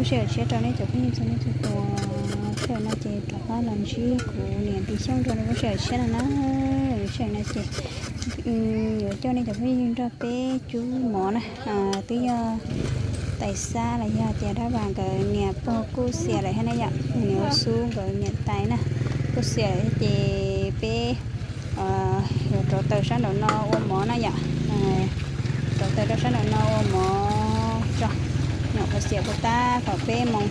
Sij hawm tshiab rau nej cov phooj ywg txhua leej txhua tus, sij hawm no ces rov qab los ntsib kuv niam Npis Xyooj rau nej lub sij hawm tshiab no na. Sij hawm no ces yuav coj nej cov phooj ywg nrog peb cub mov na, twb yog Tais Xab los yog tias Dab Vas nkawd niam pog kuj xiam lawm thiab na yom, niam Xub nkawd niam tais na, kuj xiam lawm ces peb yuav rauv taws sab nraum no ua mov na yom. Rauv taws rau sab nraum no ua mov tso, nyuam qhuav xiam puas tab kaum peb moos,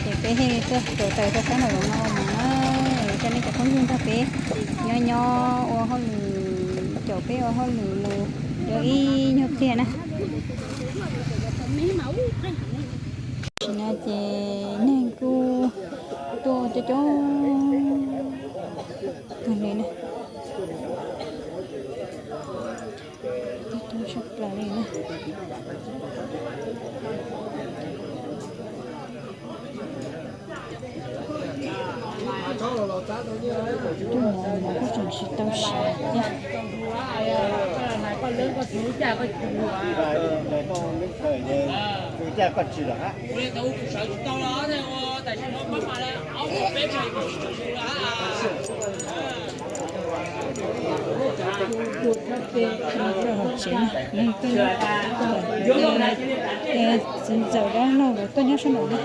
ces peb thiaj li tuaj rauv taws rau sab nraum no ua mov na. Coj nej cov phooj ywg nrog peb nyob nyob ua hauj lwm, caum peb ua hauj lwm mus yuav ib nyuag pliag na. Tam sim no ces neeg kuj tuaj coob coob kawg li na. Tuaj coob tshaj plaws li na. Tus mov mov kuj tseem tsis tau siav thiab. Txawm hauv tsev, txiv ntxawm dab laug lawv tuaj nyob sab nraum no,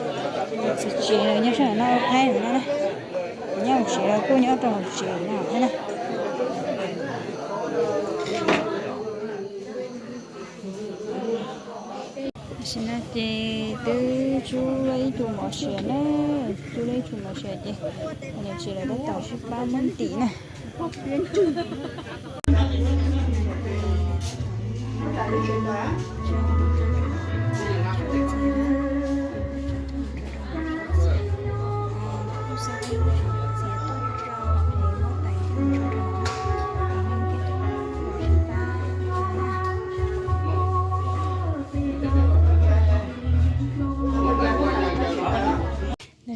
txiv tsev lawv nyob sab nraum no, qaib no na, nyob hauv tsev los kuj nyob rau hauv tsev no thiab na. Tam sim no ces twb cub ib tug mov siav na, cub ib tug mov siav ces niam txiv lawv tab tom sib pab muab ntim na. Tam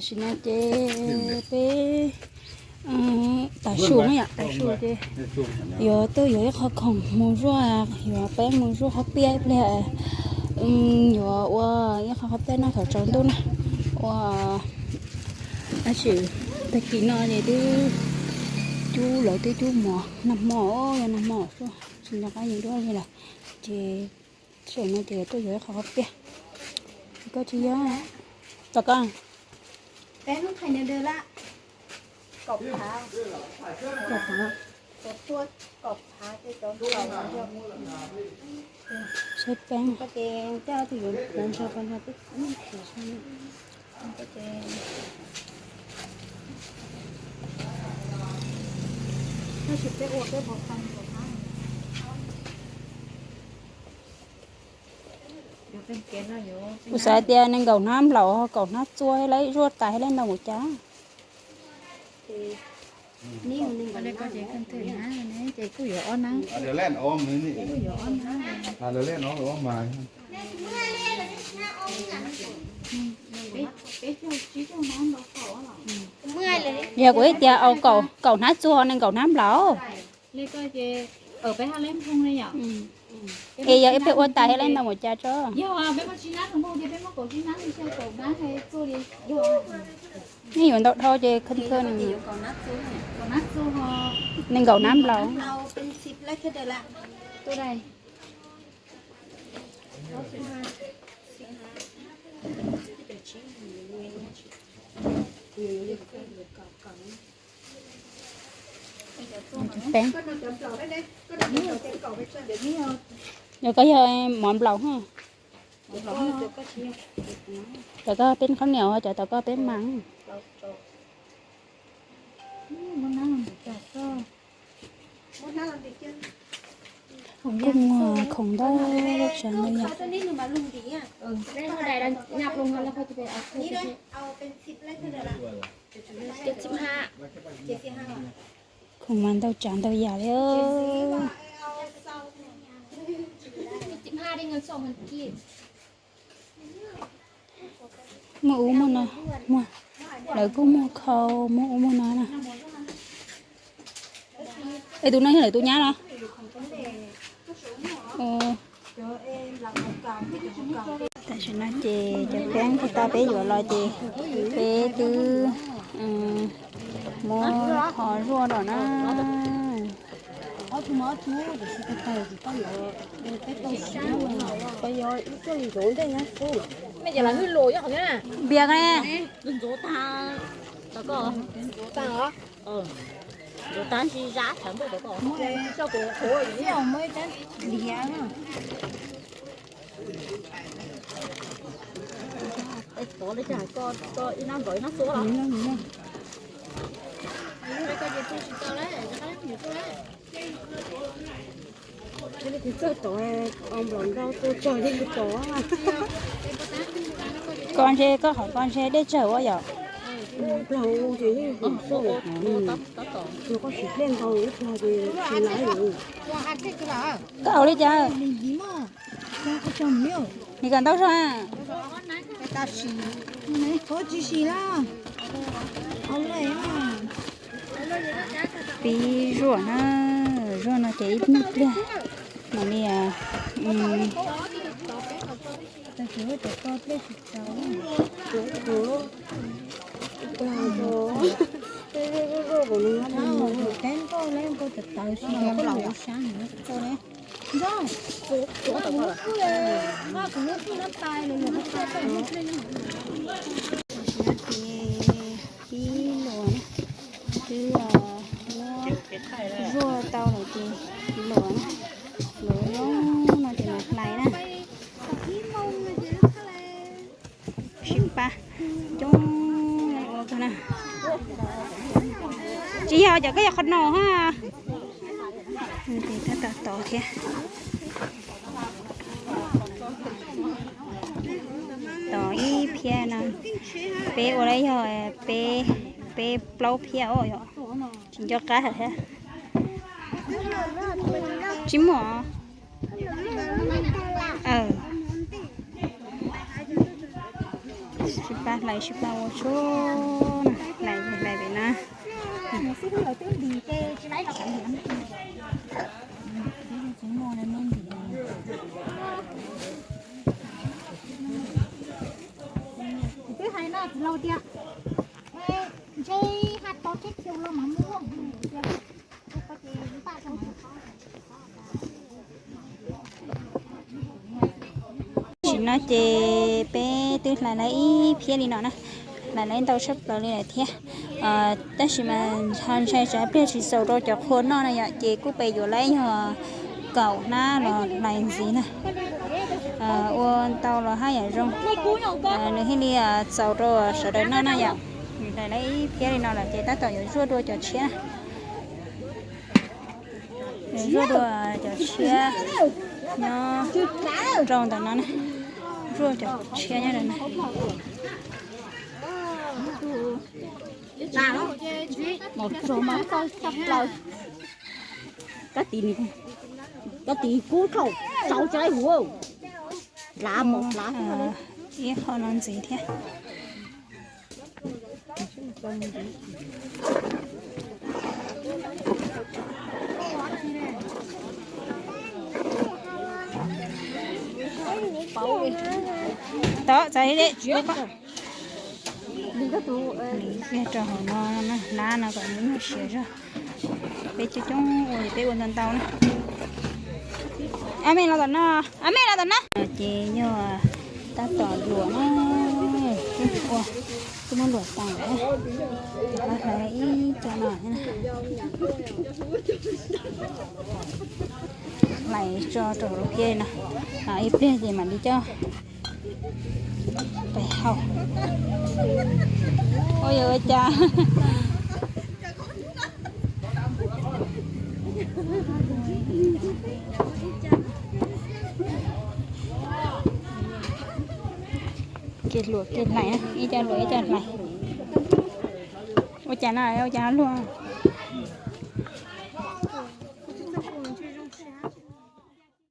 sim no ces peb tav su no yom, tav su ces yuav tuaj yuav ib qho khoom mus zuaj, yuav peb mus zuaj qhob piaj ib pliag, yuav ua ib qho qhob piaj noj thaum tsaus ntuj na. Ua tab sis tag kis no ces twb cub lawv twb cub mov nag hmo, yog nag hmo xwb tsis nco qab yeej duab li lawm. Ces sij hawm no ces yuav tuaj yuav ib qho qhob piaj. Koj tsis yog, tom koj saib peeb. Kuv xav tias nees nkaum hnab nplaum, kaum hnab txua thiab lawv zuaj tais thiab lawv ntau mus cas. Ces kuj yuav ob hnab. Yog kuv ib tias kaum hnab txua ho nees nkaum hnab nplaum. Es yog ib pliag ua tais thiab lawv ntau mus cas tso. Nej yuav ntau dhau ces khawb khawb. Nees nkaum hnab nplaum. Peeb. Yog koj yog mov nplaum, cov koj peb khaub niam, cov tom koj peb mas. Kuj muag khoom ntau tsav ntau yam. Khoom mas ntau tsav ntau yam li. Muaj ub muaj no, muaj, lawv kuj muag khau muaj ub muaj no na. Es tus no yog lawv tus nyab los? Tam Tam sim no ces cov peeb tag peb yuav los ces peb twb muab ho zuaj los na. Npias ne. Koj ntshe koj qhov koj ntshe dej tsawg ua yom. Koj haus li cas? Nws kom ntau zog. Pib zuaj na, zuaj no ces ib nyuag pliag mam li Pib luam, twb zuaj tau lawm ces luam, luam zoo no ces mam hlais na. Sib pab coob ua kawg na. Tsis yog cov koj yog qhov no ha. Tab tom tod thiab. Tod ib phiab no, peb ua lawm yog peb, peb plaub phiab os yom. Tsis nco qab thiab. Tsis muaj. Sib pab hlais sib pab ua tsuag, hlais hlais pem na. Twb hais no txiv laus tias ntshe hais tau tsib caug los mas muaj. Tam sim no ces peb twb hlais lawm ib phiab li no na, hlais lawm ntau tshaj plaws li lawm thiab. Tab sis mas ho ntshai tsam pliag tsis txaus rau cov qhua noj na yom, ces kuj pem yuav lawm yog kaum hnab los hlais ntxiv na. Ua ntau los haj yam zoo, nws thiaj li txaus rau sawv daws noj na yom. Hlais lawm ib phiab li no lawm ces tab tom yuav zuaj dua cov tshiab. Zuaj dua cov tshiab nyob rau ntawm no na. Zuaj cov tshiab nyob ntawm no. Koj tis kub thaum tsaus tsa huv, lav mos lav. Ib qho no ntxiv thiab. Tod txav li dej tsis ua koj. Lig kiag rau hauv no, hnab no kom nws nyuaj siav zog. Peb coob coob ua ces peb ua ntau ntau na. Ab me los tom no, ab me los tom no. Ces yog tab tom luam na, ua, kuj muab luam tas lawm. Ces pab hlais ib co no. Hlais tso rau lub phiab no, ib pliag ces mam li coj pem haus. Ua yog ua cas kev luam kev hlais, ib co luam ib co hlais. Ua cas no ua cas no luag.